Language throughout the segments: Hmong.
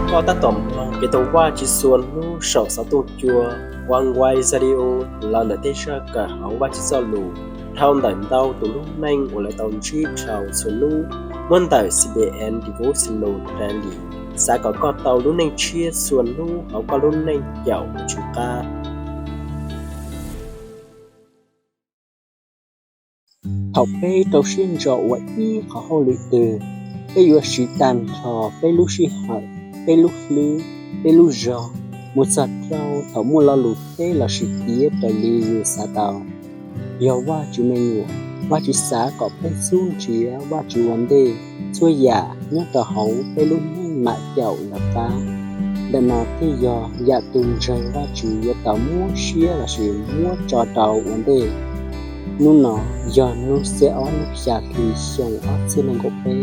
Koj tab tom mloog kev thov Vajtswv txhua hnub saum xov tooj cua Oneway Radio los ntawm tej zaj kawm hauv Vajtswv Txojlus dhau ntawm ntau tus lub neej uas lawv tau ntsib dhau txhua hnub, muab ntawm C B N Devotional Daily. Xav kom koj tau lub neej tshiab txhua hnub hauv koj lub neej caum tus Tswv qab. Thaum peb rau siab ntso ua ib qhov hauj lwm twg, peb yuav siv tag nrho peb lub sij hawm, peb lub hlwb, peb lub zog, mus txog rau thaum muaj lo lus teb lossis tiav raws li yus xav tau. Yog Vajtswv me nyuam, Vajtswv xav kom peb xub nrhiav Vajtswv ua ntej txhua yam nyob rau hauv peb lub neej mam caum lawv qab. Ntawm no thiaj yog yam tus ntseeg Vajtswv yuav tau muab siab lossis muab tso rau ua ntej. Hnub no yog hnub xiab ob lub xya hli xyoo ob txhiab nees nkaum peb,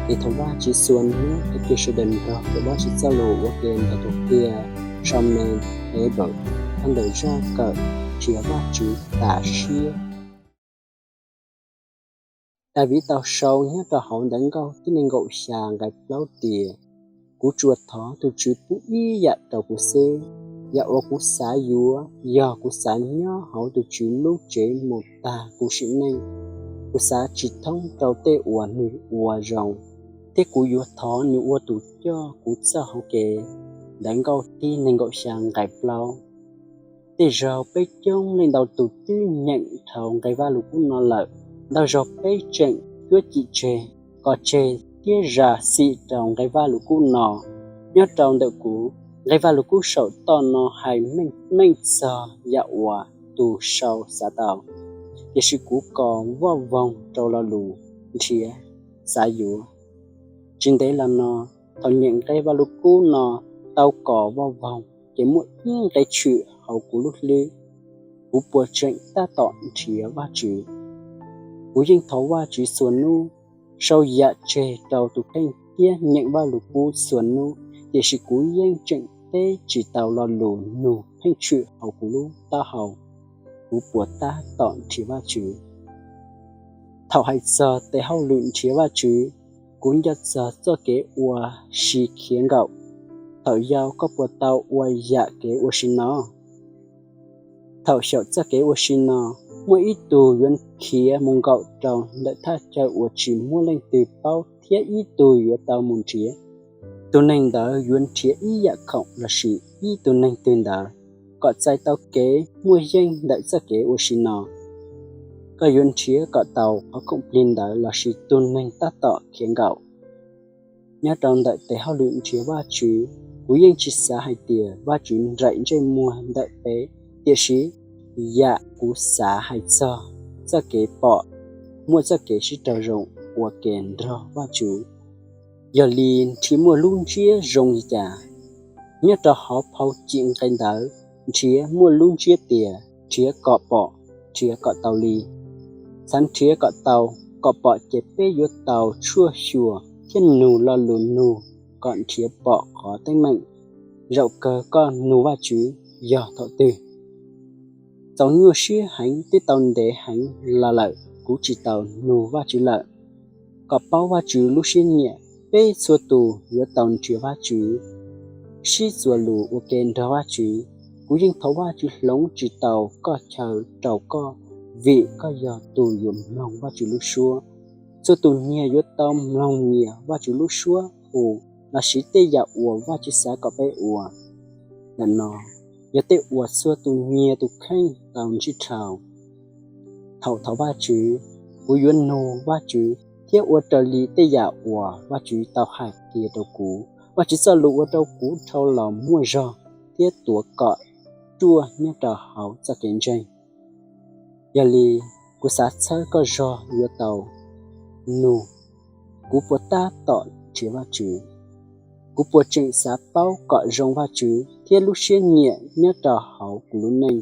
kev thov Vajtswv txhua hnub tag kis sawv daws nrog kawm Vajtswv Txojlus ua ke ntawm tus qia Samuel Heber, thaj ntawm zaj kawm nrhiav Vajtswv tas siab. Daviv tau sau nyob rau hauv Ntawv Nkauj thib nees nkaum xya nqai plaub tias, Kuv tsuas thov tus Tswv pub ib yam rau kuv xwb. Yam uas kuv xav yuav, yog kuv xav nyob hauv tus Tswv lub tsev mus tag kuv sim neej. Kuv xav tsis thoob rau tej uas nws ua zoo, thiab kuv yuav thov nws ua tus coj kuv txoj hauv kev. Ntawv Nkauj thib nees nkaum xya nqai plaub. Tej zaug peb coob leej ntau tus twb nyeem dhau nqe Vajluskub no lawm, ntau zaug peb tseem cuab cim tseg, kos tseg thiab zam txim rau nqe Vajluskub no. Nyob rau ntawm kuv, nqe Vajluskub saum toj no hais meej meej txog yam uas tus sau xav tau, tiam sis kuv kos voj voog rau lo lus nrhiav, xav yuav. Tsis ntev los no, thaum nyeem nqe Vajluskub no tau kos voj voog, ces muaj ib nqe tshwm hauv kuv lub hlwb. Kuv puas tseem tab tom nrhiav Vajtswv? Kuv yeej thov Vajtswv txhua hnub, sau yam tseg rau tus kheej thiab nyeem Vajluskub txhua hnub, tiam sis kuv yeej tseem teb tsis tau lo lus nug pheej tshwm hauv kuv lub taub hau. Kuv puas tab tom nrhiav Vajtswv? Thaum hais txog tes hauj lwm nrhiav Vajtswv, kuv nco txog txoj kev ua si khiav nkaum. Thaum yau koj puas tau ua yam kev ua si no? Thaum xyaum txoj kev ua si no, muaj ib tug yuav khiav mus nkaum rau ntawm thaj chaw uas tsis muaj leej twg paub thiab ib tug yuav tau mus nrhiav. Tus neeg ntawd yuav nrhiav ib yam khoom lossis ib tug neeg twg ntawd kom txais tau kev muaj yeej ntawm txoj kev ua si no. Koj yuav nrhiav kom tau qhov khoom plig ntawd lossis tus neeg tab tom khiav nkaum? Nyob rau ntawm tes hauj lwm nrhiav Vajtswv, kuv yeej tsis xav hais tias Vajtswv nraim ntsej muag ntawm peb, tiam sis yam kuv xav hais txog txoj kev pom muaj txoj kev sib raug zoo ua ke nrog Vajtswv. Yog li nrhiav muaj lub ntsiab zoo li cas? Nyob rau hauv phau cim nqe ntawd, nrhiav muaj lub ntsiab tias nrhiav kom pom, nrhiav kom tau li. Xav nrhiav kom tau, kom pom ces peb yuav tau tshuaj xyuas thiab nug lo lus nug kom nrhiav pom qhov teeb meem. Zaum kawg koj nug Vajtswv yog thaum twg? Txaus nyuaj siab heev, twb tau ntev heev los lawm kuv tsis tau nug Vajtswv lawm. Kom paub Vajtswv lub siab nyiam, peb txhua tus yuav tau nrhiav Vajtswv, sib txuas lus ua ke nrog Vajtswv. Kuv yeej thov Vajtswv hloov tsis tau koj chaw rau koj, vim koj yog tus yuav mloog Vajtswv lub suab. Txhua tus nyias yuav tau mloog nyias Vajtswv lub suab hu los siv tej yam uas Vajtswv xav kom peb ua. Ntawm no yog tej uas txhua tus nyias tus kheej tau ntsib dhau. Thaum thov Vajtswv, kuv yuav nug Vajtswv thiab ua raws li tej yam uas Vajtswv tau hais qhia rau kuv. Vajtswv txoj lus ua rau kuv dhau los muaj zog thiab tuav kom ruaj nyob rau hauv txoj kev ntseeg. Yog li, kuv xav txhawb koj zog yuav tau nug: Kuv puas tab tom nrhiav Vajtswv? Kuv puas tseem xav paub kom zoo Vajtswv thiab lub siab nyiam nyob rau hauv kuv lub neej?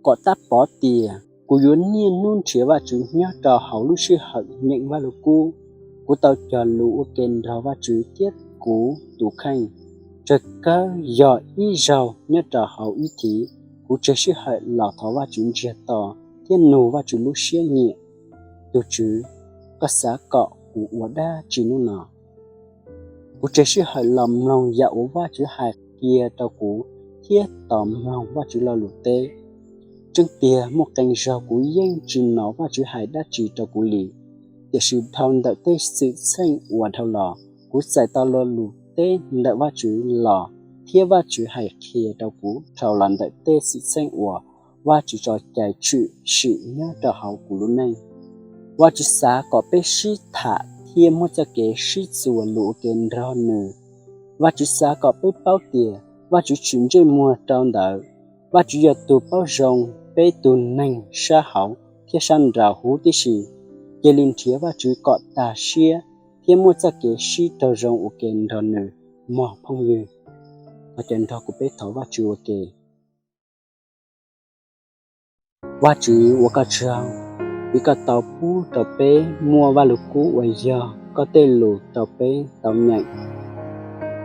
Kom tab pov tias kuv yuav niaj hnub nrhiav Vajtswv nyob rau hauv lub sij hawm nyeem Vajluskub, kuv tau cog lus ua ke nrog Vajtswv thiab kuv tus kheej, tsawg kawg yog ib zaug nyob rau hauv ib thiv, kuv tseg sij hawm los thov Vajtswv ntsiag to thiab nug Vajtswv lub siab nyiam: Tus Tswv, koj xav kom kuv ua dab tsi hnub no? Kuv tseg sij hawm los mloog yam uas Vajtswv hais qhia rau kuv thiab tos mloog Vajtswv lo lus teb. Tseeb tiag, muaj qee zaug kuv yeej tsis hnov Vajtswv hais dab tsi rau kuv li. Tiam sis dhau ntawm tej xwm txheej uas dhau los, kuv txais tau lo lus teb ntawm Vajtswv los thiab Vajtswv hais qhia rau kuv dhau los ntawm tej xwm txheej uas Vajtswv tso cai tshwm sim nyob rau hauv kuv lub neej. Vajtswv xav kom peb sib tham thiab muaj txoj kev sib txuas lus ua ke nrog Nws. Vajtswv xav kom peb paub tias Vajtswv tshwm ntsej muag rau ntawd. Vajtswv yog tus paub zoo peb tug neeg sab hauv thiab sab nraud huv tib si. Cia li nrhiav Vajtswv kom tag siab thiab muaj txoj kev sib raug zoo ua ke nrog Nws, mog phooj ywg. Ua cov nrog kuv peb thov Vajtswv ua ke. Vajtswv uas koj tsaug, vim koj tau pub rau peb muaj Vajluskub uas yog koj tej lus rau peb tau nyeem,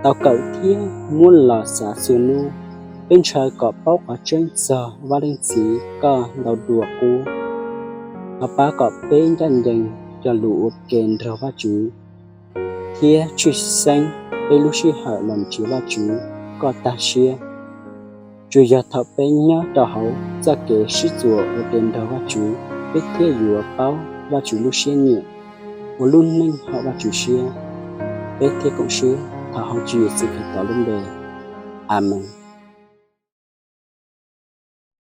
tau kawm thiab muab los xav txhua hnub. Peb ntshaw kom paub qhov tseeb txog Vaj Leej Txiv koj ntau dua qub. Thov pab kom peb ncaj ncees cog lus ua ke nrog Vajtswv thiab tshwj xeeb peb lub sij hawm los nrhiav Vajtswv kom tag siab. Tsuas yog thaum peb nyob rau hauv txoj kev sib txuas ua ke nrog Vajtswv, peb thiaj yuav paub Vajtswv lub siab nyiam, ua lub neej haum Vajtswv siab. Peb thiaj koom siab thov hauv Tswv Yexus Khetos lub npe, Amees.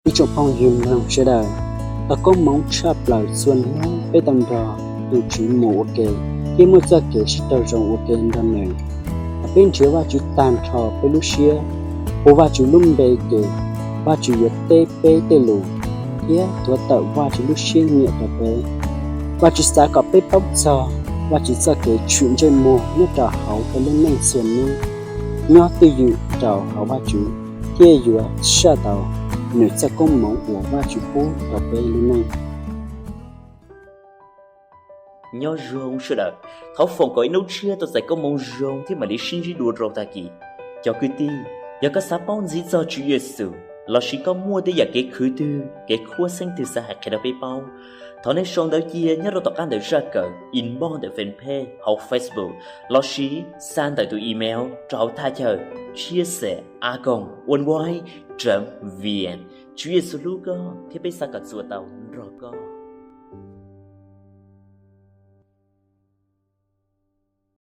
Ib tsoom phooj ywg mloog sawv daws, tau koob hmoov tshaj plaws txhua hnub peb tau nrog tus Tswv mus ua ke thiab muaj txoj kev sib raug zoo ua ke nrog Nws. Thaum peb nrhiav Vajtswv tag nrho peb lub siab, hu Vajtswv lub npe ces Vajtswv yuav teb peb tej lus thiab tuav tawm Vajtswv lub siab nyiam rau peb. Vajtswv xav kom peb paub txog Vajtswv txoj kev tshwm ntsej muag nyob rau hauv peb lub neej txhua hnub. Nyob twj ywm rau hauv Vajtswv thiaj yuav tshaj tau Nws txoj koob hmoov uas Vajtswv pub rau peb lub neej. Nyob zoo sawv daws, thov foom kom ib hnub tshiab tau txais koob hmoov zoo thiab mam li sib ntsib dua rau tag kis. Cov kwv tij, yog koj xav paub ntxiv txog Tswv Yexus lossis koj muaj tej yam kev khwv twg, kev khuab xeeb twg xav hais qhia rau peb paub, thov nej sau ntawv cia nyob rau tom qab ntawm zaj kawm, inbox ntawm fanpage hauv Facebook, lossis xa ntawm tus email rau hauv thaj chaw chia sẻ a còng oneway chấm vn. Tswv Yexus hlub koj thiab peb xav kom txuas tau nrog